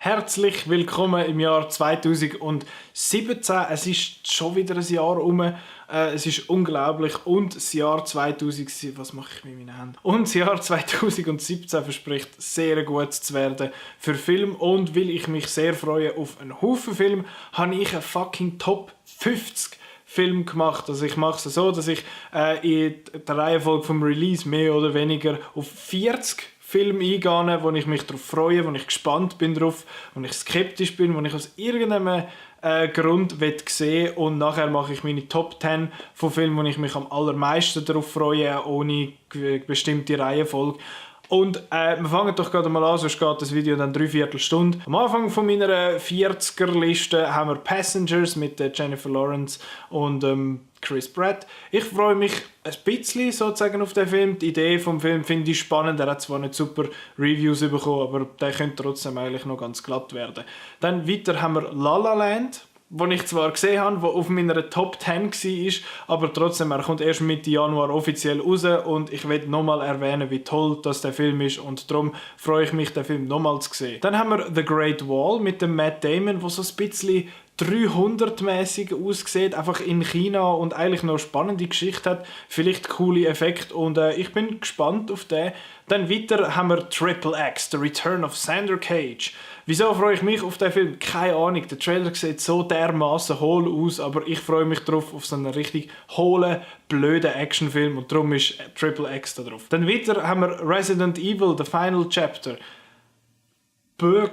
Herzlich willkommen im Jahr 2017. Es ist schon wieder ein Jahr rum. Es ist unglaublich. Und das Jahr 2000... Was mache ich mit meinen Händen? Und das Jahr 2017 verspricht sehr gut zu werden für Film. Und weil ich mich sehr freue auf einen Haufen Film, habe ich einen fucking Top 50 Film gemacht. Also ich mache es so, dass ich in der Reihenfolge vom Release mehr oder weniger auf 40 Film eingehen, wo ich mich darauf freue, wo ich gespannt bin drauf, wo ich skeptisch bin, wo ich aus irgendeinem Grund sehen will. Und nachher mache ich meine Top 10 von Filmen, wo ich mich am allermeisten darauf freue, ohne bestimmte Reihenfolge. Und wir fangen doch gerade mal an, sonst geht das Video dann 3/4 Stunde. Am Anfang von meiner 40er-Liste haben wir Passengers mit Jennifer Lawrence und Chris Pratt. Ich freue mich ein bisschen sozusagen auf den Film. Die Idee vom Film finde ich spannend. Er hat zwar nicht super Reviews bekommen, aber der könnte trotzdem eigentlich noch ganz glatt werden. Dann weiter haben wir La La Land, den ich zwar gesehen habe, der auf meiner Top 10 war, aber trotzdem, er kommt erst Mitte Januar offiziell raus und ich will nochmal erwähnen, wie toll das der Film ist und darum freue ich mich, den Film nochmal zu sehen. Dann haben wir The Great Wall mit dem Matt Damon, der so ein bisschen 300-mäßig aussieht, einfach in China und eigentlich noch eine spannende Geschichte hat, vielleicht coole Effekte und ich bin gespannt auf den. Dann weiter haben wir Triple X, The Return of Xander Cage. Wieso freue ich mich auf den Film? Keine Ahnung, der Trailer sieht so dermaßen hohl aus, aber ich freue mich drauf auf so einen richtig hohlen, blöden Actionfilm und darum ist Triple X da drauf. Dann weiter haben wir Resident Evil, The Final Chapter.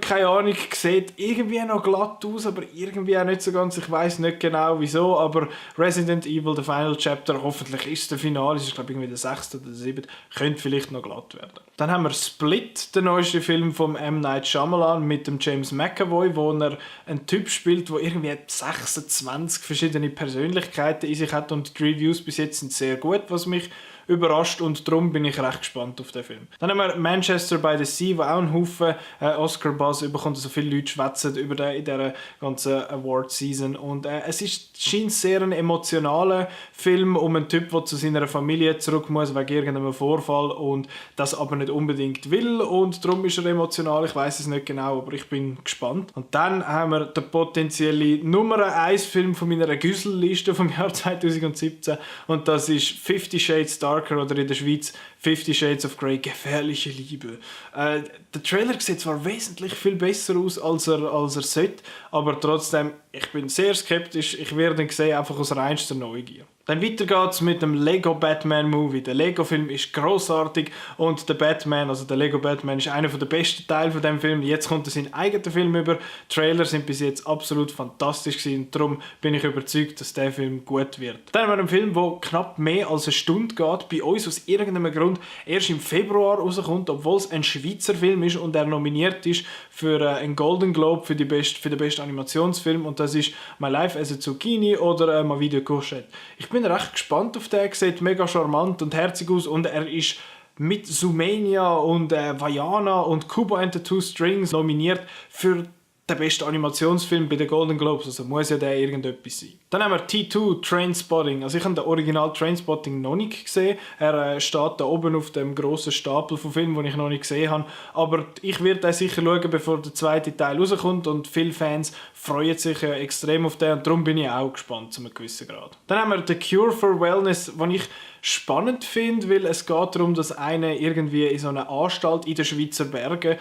Keine Ahnung, sieht irgendwie noch glatt aus, aber irgendwie auch nicht so ganz. Ich weiß nicht genau wieso, aber Resident Evil, The Final Chapter, hoffentlich ist es der Finale, es ist glaube ich irgendwie der 6. oder der 7. Könnte vielleicht noch glatt werden. Dann haben wir Split, der neueste Film von M. Night Shyamalan mit dem James McAvoy, wo er einen Typ spielt, der irgendwie 26 verschiedene Persönlichkeiten in sich hat und die Reviews bis jetzt sind sehr gut, was mich überrascht und darum bin ich recht gespannt auf den Film. Dann haben wir Manchester by the Sea, wo auch einen Haufen Oscar-Buzz bekommt, also viele Leute schwätzen über den in dieser ganzen Award-Season und es scheint sehr ein emotionaler Film um einen Typ, der zu seiner Familie zurück muss wegen irgendeinem Vorfall und das aber nicht unbedingt will und darum ist er emotional, ich weiß es nicht genau, aber ich bin gespannt. Und dann haben wir den potenziellen Nummer 1 Film von meiner Güssel-Liste vom Jahr 2017 und das ist 50 Shades Darker oder in der Schweiz 50 Shades of Grey, gefährliche Liebe. Der Trailer sieht zwar wesentlich viel besser aus, als er sollte, aber trotzdem, ich bin sehr skeptisch. Ich werde ihn sehen, einfach aus reinster Neugier. Dann weiter geht's mit dem Lego Batman Movie. Der Lego Film ist grossartig und der Batman, also der Lego Batman, ist einer der besten Teile von dem Film. Jetzt kommt er seinen eigenen Film über. Die Trailer sind bis jetzt absolut fantastisch gewesen und darum bin ich überzeugt, dass der Film gut wird. Dann haben wir einen Film, der knapp mehr als eine Stunde geht. Bei uns aus irgendeinem Grund erst im Februar rauskommt, obwohl es ein Schweizer Film ist und er nominiert ist für einen Golden Globe für den besten Animationsfilm und das ist My Life as a Zucchini oder Ma Vie de Courgette. Ich bin recht gespannt auf den, sieht mega charmant und herzig aus und er ist mit Zoomania und Vaiana und Kubo and the Two Strings nominiert für den besten Animationsfilm bei den Golden Globes, also muss ja der irgendetwas sein. Dann haben wir T2, Trainspotting. Also ich habe den Original Trainspotting noch nicht gesehen. Er steht da oben auf dem grossen Stapel von Filmen, den ich noch nicht gesehen habe. Aber ich werde den sicher schauen, bevor der zweite Teil rauskommt und viele Fans freuen sich extrem auf den und darum bin ich auch gespannt zu einem gewissen Grad. Dann haben wir The Cure for Wellness, den ich spannend finde, weil es geht darum, dass einer irgendwie in so eine Anstalt in den Schweizer Bergen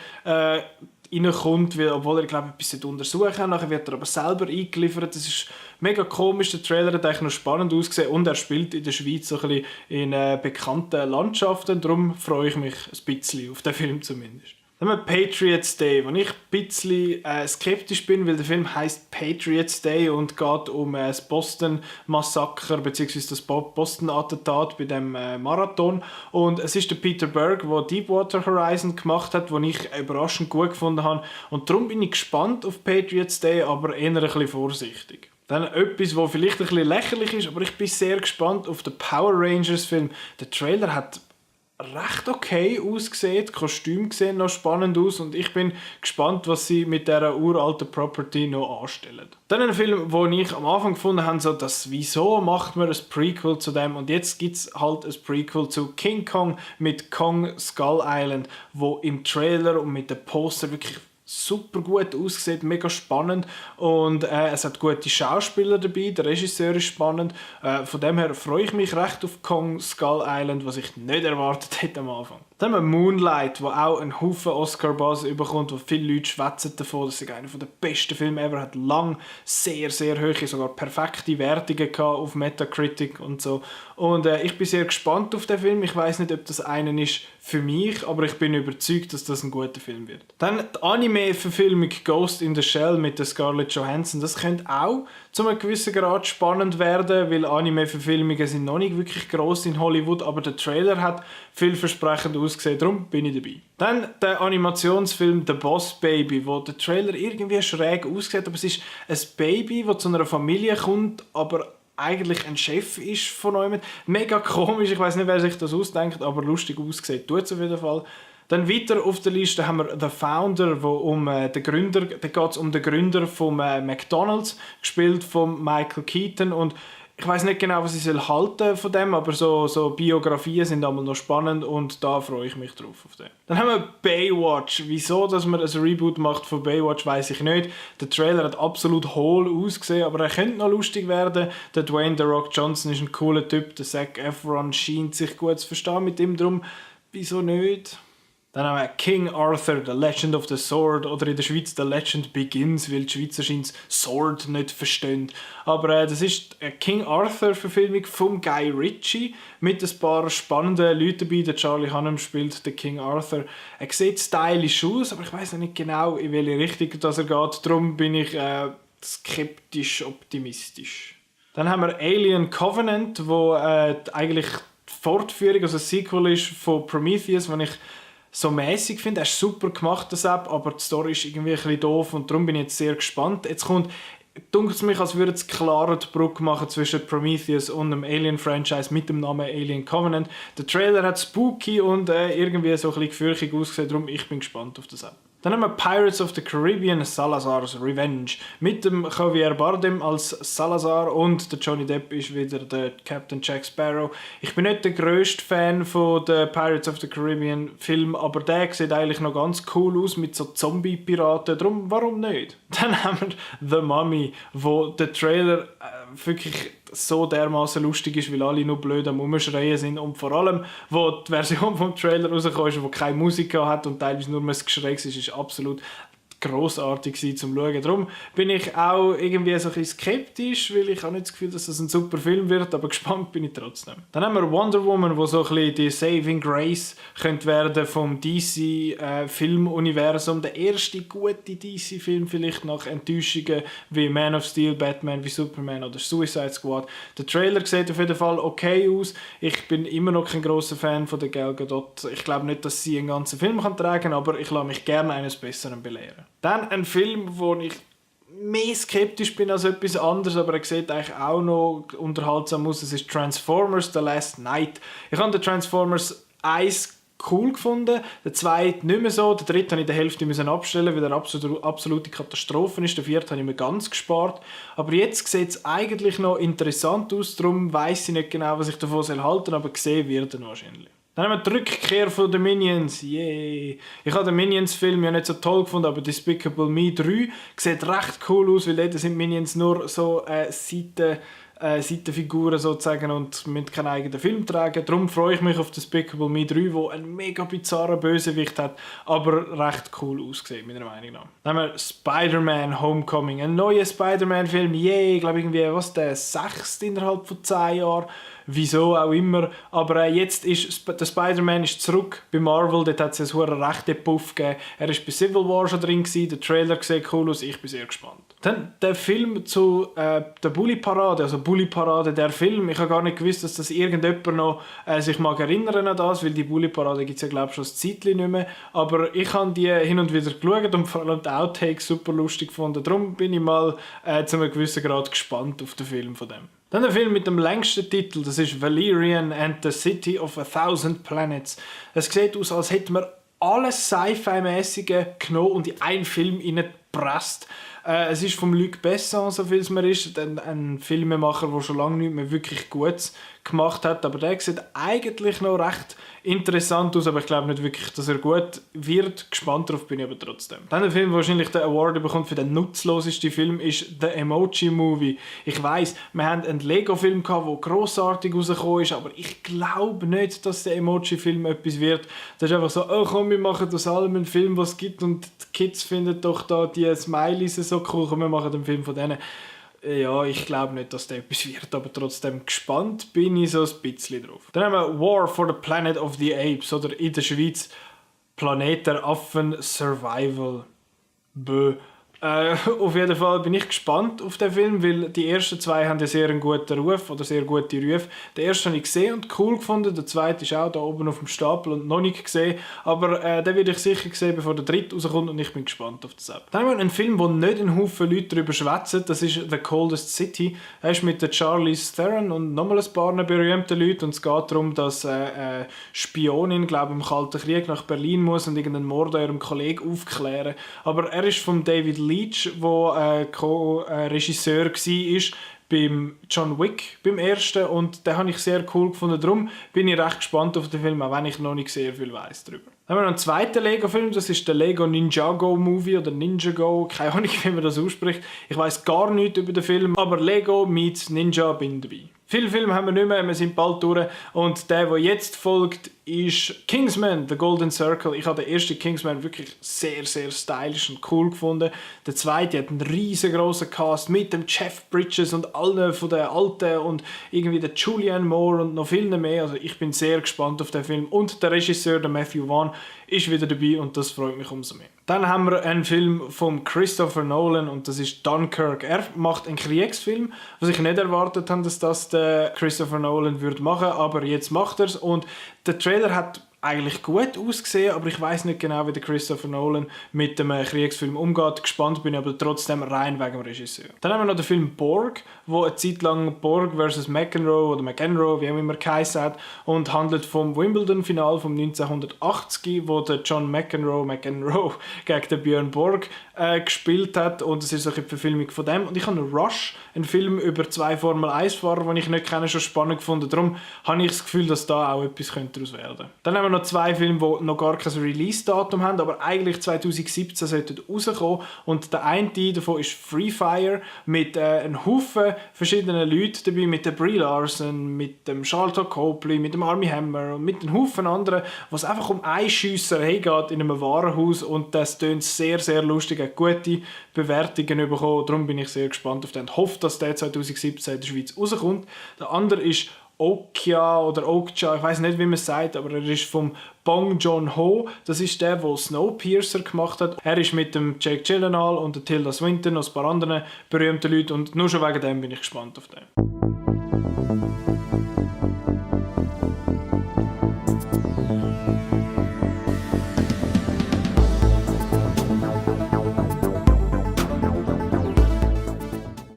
reinkommt, obwohl er glaube ich etwas untersuchen kann. Nachher wird er aber selber eingeliefert. Das ist mega komisch. Der Trailer hat eigentlich noch spannend ausgesehen und er spielt in der Schweiz so ein bisschen in bekannten Landschaften. Darum freue ich mich ein bisschen auf den Film zumindest. Dann haben wir Patriots Day, wo ich ein bisschen skeptisch bin, weil der Film heisst Patriots Day und geht um das Boston-Massaker bzw. das Boston-Attentat bei dem Marathon. Und es ist der Peter Berg, der Deepwater Horizon gemacht hat, den ich überraschend gut gefunden habe. Und darum bin ich gespannt auf Patriots Day, aber eher ein bisschen vorsichtig. Dann etwas, was vielleicht ein bisschen lächerlich ist, aber ich bin sehr gespannt auf den Power Rangers Film. Der Trailer hat recht okay aussieht. Die Kostüme sehen noch spannend aus und ich bin gespannt, was sie mit dieser uralten Property noch anstellen. Dann ein Film, wo ich am Anfang gefunden habe, so, dass wieso macht man ein Prequel zu dem, und jetzt gibt es halt ein Prequel zu King Kong mit Kong Skull Island, wo im Trailer und mit dem Poster wirklich super gut aussieht, mega spannend, und es hat gute Schauspieler dabei, der Regisseur ist spannend, von dem her freue ich mich recht auf Kong Skull Island, was ich nicht erwartet hätte am Anfang. Dann haben wir Moonlight, wo auch einen Haufen Oscar-Buzz überkommt, wo viele Leute schwätzen davon, dass es einer der besten Filme ever hat, lang sehr, sehr hohe, sogar perfekte Wertungen auf Metacritic und so. Und ich bin sehr gespannt auf den Film. Ich weiß nicht, ob das einen ist für mich, aber ich bin überzeugt, dass das ein guter Film wird. Dann die Anime-Verfilmung Ghost in the Shell mit der Scarlett Johansson. Das könnte auch zu einem gewissen Grad spannend werden, weil Anime-Verfilmungen sind noch nicht wirklich gross in Hollywood, aber der Trailer hat vielversprechend ausgesehen, darum bin ich dabei. Dann der Animationsfilm The Boss Baby, wo der Trailer irgendwie schräg aussieht, aber es ist ein Baby, das zu einer Familie kommt, aber eigentlich ein Chef ist von jemandem. Mega komisch, ich weiß nicht, wer sich das ausdenkt, aber lustig aussieht, tut es auf jeden Fall. Dann weiter auf der Liste haben wir The Founder, wo da geht es um den Gründer von McDonald's, gespielt von Michael Keaton, und ich weiß nicht genau, was ich halten von dem, aber so Biografien sind einmal noch spannend und da freue ich mich drauf auf den. Dann haben wir Baywatch. Wieso, dass man ein Reboot macht von Baywatch, weiß ich nicht. Der Trailer hat absolut hohl ausgesehen, aber er könnte noch lustig werden. Der Dwayne «The Rock» Johnson ist ein cooler Typ, der Zac Efron scheint sich gut zu verstehen mit ihm, darum wieso nicht? Dann haben wir King Arthur, The Legend of the Sword, oder in der Schweiz The Legend Begins, weil die Schweizer scheint Sword nicht verstehen. Aber das ist eine King Arthur-Verfilmung von Guy Ritchie mit ein paar spannenden Leuten dabei. Der Charlie Hunnam spielt den King Arthur. Er sieht stylisch aus, aber ich weiß nicht genau, in welche Richtung das er geht. Darum bin ich skeptisch optimistisch. Dann haben wir Alien Covenant, wo eigentlich die Fortführung, also ein Sequel ist von Prometheus, wenn ich so mäßig finde. Er ist super gemacht, das App, aber die Story ist irgendwie ein bisschen doof und darum bin ich jetzt sehr gespannt. Jetzt dunkelt es mich, als würde es klarer die Brücke machen zwischen Prometheus und dem Alien-Franchise mit dem Namen Alien Covenant. Der Trailer hat spooky und irgendwie so ein bisschen gefürchtig ausgesehen, darum ich bin gespannt auf das App. Dann haben wir Pirates of the Caribbean, Salazar's Revenge. Mit dem Javier Bardem als Salazar und der Johnny Depp ist wieder der Captain Jack Sparrow. Ich bin nicht der grösste Fan von den Pirates of the Caribbean Film, aber der sieht eigentlich noch ganz cool aus mit so Zombie-Piraten, darum warum nicht? Dann haben wir The Mummy, wo der Trailer wirklich so dermaßen lustig ist, weil alle nur blöd am Rumschreien sind, und vor allem, wo die Version vom Trailer rausgekommen ist, wo keine Musik hat und teilweise nur ein Geschrei ist absolut grossartig zum Schauen. Darum bin ich auch irgendwie so ein bisschen skeptisch, weil ich habe nicht das Gefühl, dass das ein super Film wird, aber gespannt bin ich trotzdem. Dann haben wir Wonder Woman, wo so ein bisschen die Saving Grace könnte werden vom DC-Filmuniversum. Der erste gute DC-Film vielleicht nach Enttäuschungen wie Man of Steel, Batman wie Superman oder Suicide Squad. Der Trailer sieht auf jeden Fall okay aus. Ich bin immer noch kein grosser Fan von der Gal Gadot. Ich glaube nicht, dass sie einen ganzen Film tragen kann, aber ich lasse mich gerne eines Besseren belehren. Dann ein Film, wo ich mehr skeptisch bin als etwas anderes, aber er sieht eigentlich auch noch unterhaltsam aus. Es ist Transformers The Last Night. Ich habe den Transformers 1 cool gefunden, den zweiten nicht mehr so, den dritten musste ich in der Hälfte abstellen, weil er absolute Katastrophe ist. Den vierten habe ich mir ganz gespart. Aber jetzt sieht es eigentlich noch interessant aus, darum weiss ich nicht genau, was ich davon halten soll, aber gesehen wird er wahrscheinlich. Dann haben wir die Rückkehr von den Minions. Yay! Ich habe den Minions-Film ja nicht so toll gefunden, aber Despicable Me 3 sieht recht cool aus, weil dort sind Minions nur so Seitenfiguren sozusagen und müssen keinen eigenen Film tragen. Darum freue ich mich auf Despicable Me 3, wo einen mega bizarren Bösewicht hat, aber recht cool aussieht, meiner Meinung nach. Dann haben wir Spider-Man Homecoming, ein neuer Spider-Man-Film. Yay! Ich glaube irgendwie, der 6. innerhalb von 10 Jahren. Wieso auch immer. Aber jetzt ist der Spider-Man ist zurück bei Marvel. Dort hat es einen rechten Puff gegeben. Er war bei Civil War schon drin. Der Trailer sieht cool aus. Ich bin sehr gespannt. Dann der Film zu der Bully-Parade. Also Bully-Parade, der Film. Ich habe gar nicht gewusst, dass das irgendjemand noch sich mag erinnern an das, weil die Bully-Parade gibt es ja, glaube ich, schon ein Zeitchen nicht mehr. Aber ich habe die hin und wieder geschaut und vor allem die Outtakes super lustig gefunden. Darum bin ich mal zu einem gewissen Grad gespannt auf den Film von dem. Dann der Film mit dem längsten Titel, das ist Valerian and the City of a Thousand Planets. Es sieht aus, als hätte man alles Sci-Fi-mäßige genommen und in einen Film hineingepresst. Es ist vom Luc Besson, so viel es mir ist, ein Filmemacher, der schon lange nicht mehr wirklich Gutes gemacht hat, aber der sieht eigentlich noch recht interessant aus, aber ich glaube nicht wirklich, dass er gut wird. Gespannt darauf bin ich aber trotzdem. Dann der Film, der wahrscheinlich den Award bekommt für den nutzlosesten Film, ist The Emoji Movie. Ich weiss, wir haben einen Lego-Film gehabt, der grossartig rausgekommen ist, aber ich glaube nicht, dass der Emoji-Film etwas wird. Das ist einfach so, oh komm, wir machen aus allem einen Film, was es gibt und die Kids finden doch da die Smileys so cool, komm, wir machen einen Film von denen. Ja, ich glaube nicht, dass der etwas wird, aber trotzdem gespannt bin ich so ein bisschen drauf. Dann haben wir War for the Planet of the Apes oder in der Schweiz Planet der Affen Survival. Auf jeden Fall bin ich gespannt auf den Film, weil die ersten zwei haben ja sehr einen guten Ruf oder sehr gute Rufe. Den ersten habe ich gesehen und cool gefunden, der zweite ist auch da oben auf dem Stapel und noch nicht gesehen, aber den werde ich sicher sehen, bevor der dritte rauskommt und ich bin gespannt auf das. Dann haben wir einen Film, wo nicht ein Haufen Leute darüber schwätzen, das ist The Coldest City. Er ist mit der Charlize Theron und nochmal ein paar berühmten Leuten und es geht darum, dass eine Spionin, glaube ich, im Kalten Krieg nach Berlin muss und irgendeinen Mord an ihrem Kollegen aufklären. Aber er ist von David Leitch, der Co-Regisseur war beim John Wick, beim ersten, und den habe ich sehr cool gefunden. Darum bin ich recht gespannt auf den Film, auch wenn ich noch nicht sehr viel weiss darüber. Dann haben wir noch einen zweiten Lego-Film, das ist der Lego Ninjago Movie oder Ninjago, keine Ahnung, wie man das ausspricht. Ich weiss gar nichts über den Film, aber Lego meets Ninja bin dabei. Viele Filme haben wir nicht mehr, wir sind bald durch. Und der jetzt folgt, ist Kingsman, The Golden Circle. Ich habe den ersten Kingsman wirklich sehr, sehr stylisch und cool gefunden. Der zweite hat einen riesengroßen Cast mit dem Jeff Bridges und allen von den Alten und irgendwie der Julianne Moore und noch vielen mehr. Also ich bin sehr gespannt auf den Film. Und der Regisseur, der Matthew Vaughn, ist wieder dabei und das freut mich umso mehr. Dann haben wir einen Film von Christopher Nolan und das ist Dunkirk. Er macht einen Kriegsfilm, was ich nicht erwartet habe, dass das der Christopher Nolan würde machen, aber jetzt macht er es und der Trailer hat eigentlich gut ausgesehen, aber ich weiß nicht genau, wie der Christopher Nolan mit dem Kriegsfilm umgeht. Gespannt bin ich aber trotzdem rein wegen dem Regisseur. Dann haben wir noch den Film Borg, wo eine Zeit lang Borg vs. McEnroe oder McEnroe, wie auch immer geheißen hat, und handelt vom Wimbledon-Final von 1980, wo der John McEnroe gegen den Björn Borg gespielt hat, und es ist so eine Verfilmung von dem. Und ich habe Rush, einen Film über zwei Formel-1-Fahrer, den ich nicht kenne, schon spannend gefunden. Darum habe ich das Gefühl, dass da auch etwas daraus werden könnte. Dann haben wir noch zwei Filme, die noch gar kein Release-Datum haben, aber eigentlich 2017 sollten rauskommen. Und der eine davon ist Free Fire mit einem Haufen verschiedenen Leuten dabei, mit der Brie Larson, mit dem Charlton Copley, mit dem Armie Hammer und mit einem Haufen anderen, was einfach um einen Schiesserei geht in einem Warenhaus, und das tönt sehr, sehr lustig, hat gute Bewertungen bekommen. Darum bin ich sehr gespannt auf den und hoffe, dass der 2017 in der Schweiz rauskommt. Der andere ist Okja oder Okja, ich weiß nicht, wie man es sagt, aber er ist vom Bong Joon-ho. Das ist der Snowpiercer gemacht hat. Er ist mit dem Jake Gyllenhaal und der Tilda Swinton und ein paar anderen berühmten Leuten, und nur schon wegen dem bin ich gespannt auf den.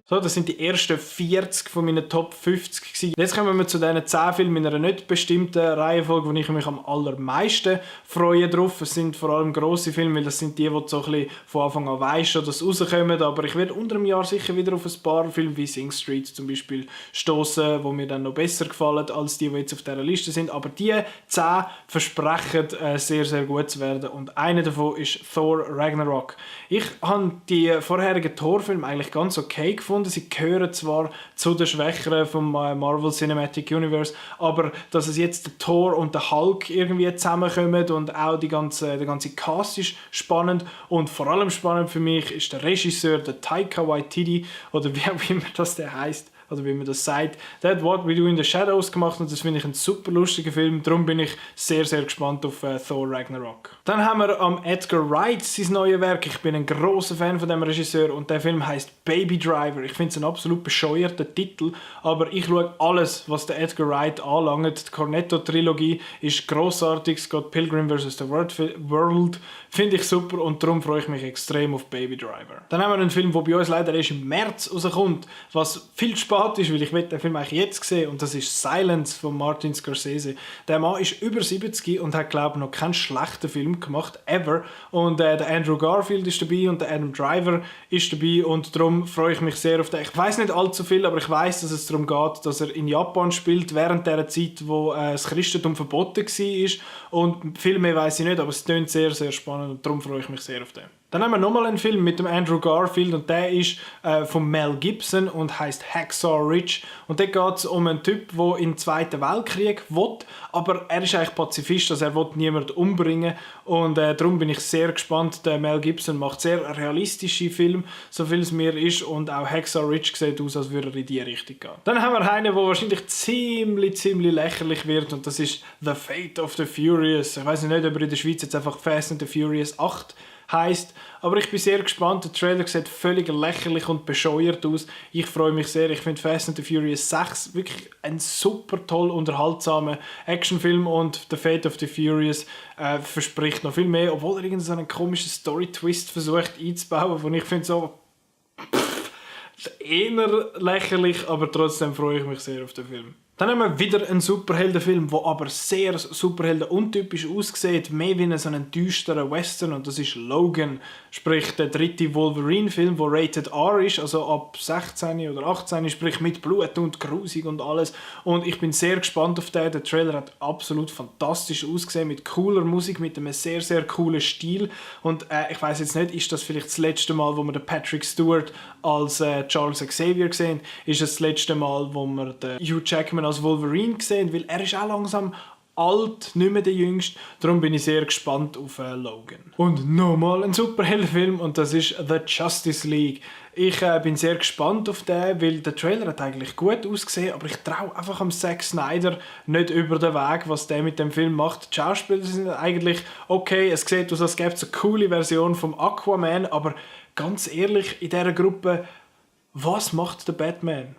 So, das sind die ersten 40 von meinen Top 50 gewesen. Jetzt kommen wir zu diesen 10 Filmen in einer nicht bestimmten Reihenfolge, wo ich mich am allermeisten freue drauf. Es sind vor allem grosse Filme, weil das sind die du so ein bisschen von Anfang an weisst, dass sie rauskommen. Aber ich werde unter einem Jahr sicher wieder auf ein paar Filme wie Sing Street zum Beispiel stoßen, die mir dann noch besser gefallen als die jetzt auf dieser Liste sind. Aber die 10 versprechen sehr, sehr gut zu werden. Und einer davon ist Thor Ragnarok. Ich habe die vorherigen Thor-Filme eigentlich ganz okay gefunden. Sie gehören zwar zu den Schwächeren vom Marvel Cinematic Universe, aber dass es jetzt der Thor und der Hulk irgendwie zusammenkommen und auch der ganze Cast ist spannend, und vor allem spannend für mich ist der Regisseur, der Taika Waititi, oder wie auch immer das der heißt, also wie man das sagt. Der hat What We Do in the Shadows gemacht und das finde ich ein super lustiger Film. Darum bin ich sehr, sehr gespannt auf Thor Ragnarok. Dann haben wir Edgar Wright, sein neues Werk. Ich bin ein grosser Fan von dem Regisseur und der Film heißt Baby Driver. Ich finde es ein absolut bescheuerter Titel, aber ich schaue alles, was der Edgar Wright anlangt. Die Cornetto-Trilogie ist grossartig. Scott Pilgrim vs. The World finde ich super und darum freue ich mich extrem auf Baby Driver. Dann haben wir einen Film, der bei uns leider erst im März rauskommt, was viel Spaß sympathisch, weil ich will den Film eigentlich jetzt sehen, und das ist Silence von Martin Scorsese. Der Mann ist über 70 und hat, glaube ich, noch keinen schlechten Film gemacht, ever. Und der Andrew Garfield ist dabei und der Adam Driver ist dabei, und darum freue ich mich sehr auf den. Ich weiß nicht allzu viel, aber ich weiß, dass es darum geht, dass er in Japan spielt, während der Zeit, wo das Christentum verboten war. Und viel mehr weiß ich nicht, aber es klingt sehr, sehr spannend, und darum freue ich mich sehr auf den. Dann haben wir nochmal einen Film mit dem Andrew Garfield, und der ist von Mel Gibson und heißt Hacksaw Ridge. Und dort geht es um einen Typ, der in den Zweiten Weltkrieg will, aber er ist eigentlich Pazifist, also er will niemanden umbringen. Und darum bin ich sehr gespannt. Der Mel Gibson macht sehr realistische Filme, so viel es mir ist, und auch Hacksaw Ridge sieht aus, als würde er in die Richtung gehen. Dann haben wir einen, der wahrscheinlich ziemlich lächerlich wird, und das ist The Fate of the Furious. Ich weiß nicht, ob er in der Schweiz jetzt einfach Fast and the Furious 8 heisst, aber ich bin sehr gespannt. Der Trailer sieht völlig lächerlich und bescheuert aus. Ich freue mich sehr. Ich finde Fast and the Furious 6 wirklich ein super toll unterhaltsamer Actionfilm, und The Fate of the Furious verspricht noch viel mehr, obwohl er irgendeinen komischen Story-Twist versucht einzubauen, wo ich finde so eher lächerlich, aber trotzdem freue ich mich sehr auf den Film. Dann haben wir wieder einen Superheldenfilm, der aber sehr Superhelden-untypisch aussieht, mehr wie so einen düsteren Western, und das ist Logan, sprich der dritte Wolverine-Film, der rated R ist, also ab 16 oder 18, sprich mit Blut und grusig und alles, und ich bin sehr gespannt auf den. Der Trailer hat absolut fantastisch ausgesehen, mit cooler Musik, mit einem sehr, sehr coolen Stil, und ich weiß jetzt nicht, ist das vielleicht das letzte Mal, wo wir den Patrick Stewart als Charles Xavier sehen, ist es das letzte Mal, wo wir den Hugh Jackman als Wolverine sehen, weil er ist auch langsam alt, nicht mehr der Jüngste. Darum bin ich sehr gespannt auf Logan. Und nochmal ein Superheldenfilm, und das ist The Justice League. Ich bin sehr gespannt auf den, weil der Trailer hat eigentlich gut ausgesehen, aber ich traue einfach am Zack Snyder nicht über den Weg, was der mit dem Film macht. Die Schauspieler sind eigentlich okay, es sieht aus, als gäbe es eine coole Version vom Aquaman, aber ganz ehrlich, in dieser Gruppe, was macht der Batman?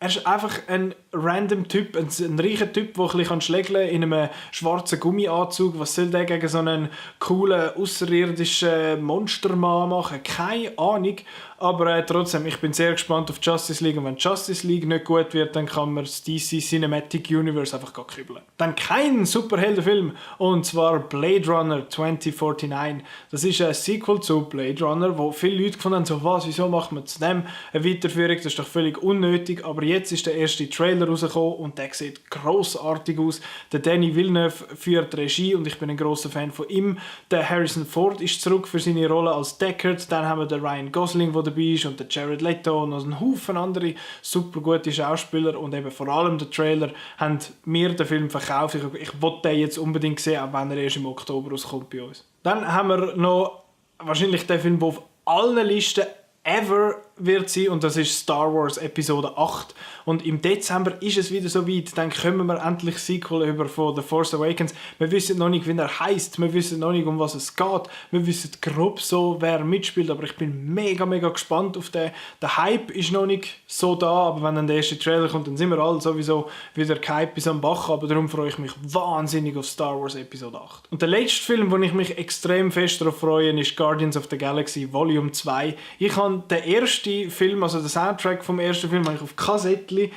Er ist einfach ein random Typ, ein reicher Typ, der ein bisschen schlägeln kann in einem schwarzen Gummianzug. Was soll der gegen so einen coolen, außerirdischen Monstermann machen? Keine Ahnung. Aber trotzdem, ich bin sehr gespannt auf Justice League. Und wenn Justice League nicht gut wird, dann kann man das DC Cinematic Universe einfach kübeln. Dann kein Superheldenfilm, und zwar Blade Runner 2049. Das ist ein Sequel zu Blade Runner, wo viele Leute gefunden haben, so was, wieso macht man zu dem eine Weiterführung? Das ist doch völlig unnötig. Aber jetzt ist der erste Trailer rausgekommen, und der sieht grossartig aus. Der Denis Villeneuve führt Regie, und ich bin ein grosser Fan von ihm. Der Harrison Ford ist zurück für seine Rolle als Deckard. Dann haben wir den Ryan Gosling, der dabei ist, und der Jared Leto und noch einen Haufen andere super gute Schauspieler, und eben vor allem der Trailer haben mir den Film verkauft. Ich wollte den jetzt unbedingt sehen, auch wenn er erst im Oktober rauskommt bei uns. Dann haben wir noch wahrscheinlich den Film, der auf allen Listen ever wird sein, und das ist Star Wars Episode 8. Und im Dezember ist es wieder so weit, dann kommen wir endlich Sequel über von The Force Awakens. Wir wissen noch nicht, wie er heisst, wir wissen noch nicht, um was es geht, wir wissen grob so, wer mitspielt, aber ich bin mega gespannt auf den. Der Hype ist noch nicht so da, aber wenn dann der erste Trailer kommt, dann sind wir alle sowieso wieder gehypt bis am Bach, aber darum freue ich mich wahnsinnig auf Star Wars Episode 8. Und der letzte Film, wo ich mich extrem fest darauf freue, ist Guardians of the Galaxy Volume 2. Ich habe den ersten Film, also den Soundtrack vom ersten Film, habe ich auf Kassettli,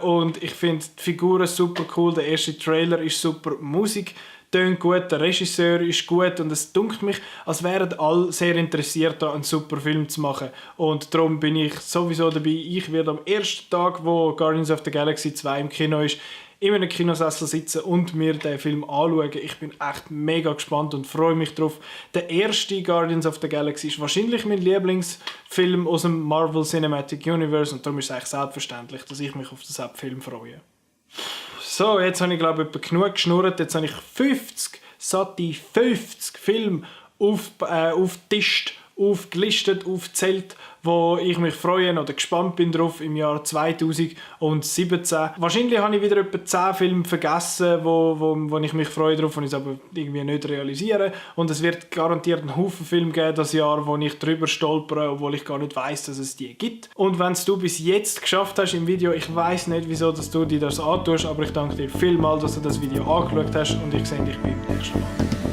und ich finde die Figuren super cool, der erste Trailer ist super, die Musik tönt gut, der Regisseur ist gut, und es dünkt mich, als wären alle sehr interessiert, da einen super Film zu machen, und darum bin ich sowieso dabei. Ich werde am ersten Tag, wo Guardians of the Galaxy 2 im Kino ist, in einem Kinosessel sitzen und mir den Film anschauen. Ich bin echt mega gespannt und freue mich drauf. Der erste Guardians of the Galaxy ist wahrscheinlich mein Lieblingsfilm aus dem Marvel Cinematic Universe, und darum ist es eigentlich selbstverständlich, dass ich mich auf den Film freue. So, jetzt habe ich glaube ich genug geschnurrt. Jetzt habe ich satte 50 Filme aufgetischt, aufgelistet, aufgezählt, wo ich mich freue oder gespannt bin drauf im Jahr 2017. Wahrscheinlich habe ich wieder etwa 10 Filme vergessen, wo ich mich freue drauf, und ich es aber irgendwie nicht realisiere. Und es wird garantiert einen Haufen Filme geben das Jahr, wo ich drüber stolpere, obwohl ich gar nicht weiss, dass es die gibt. Und wenn es du bis jetzt geschafft hast im Video, ich weiss nicht, wieso dass du dir das antust, aber ich danke dir vielmals, dass du das Video angeschaut hast, und ich sehe dich beim nächsten Mal.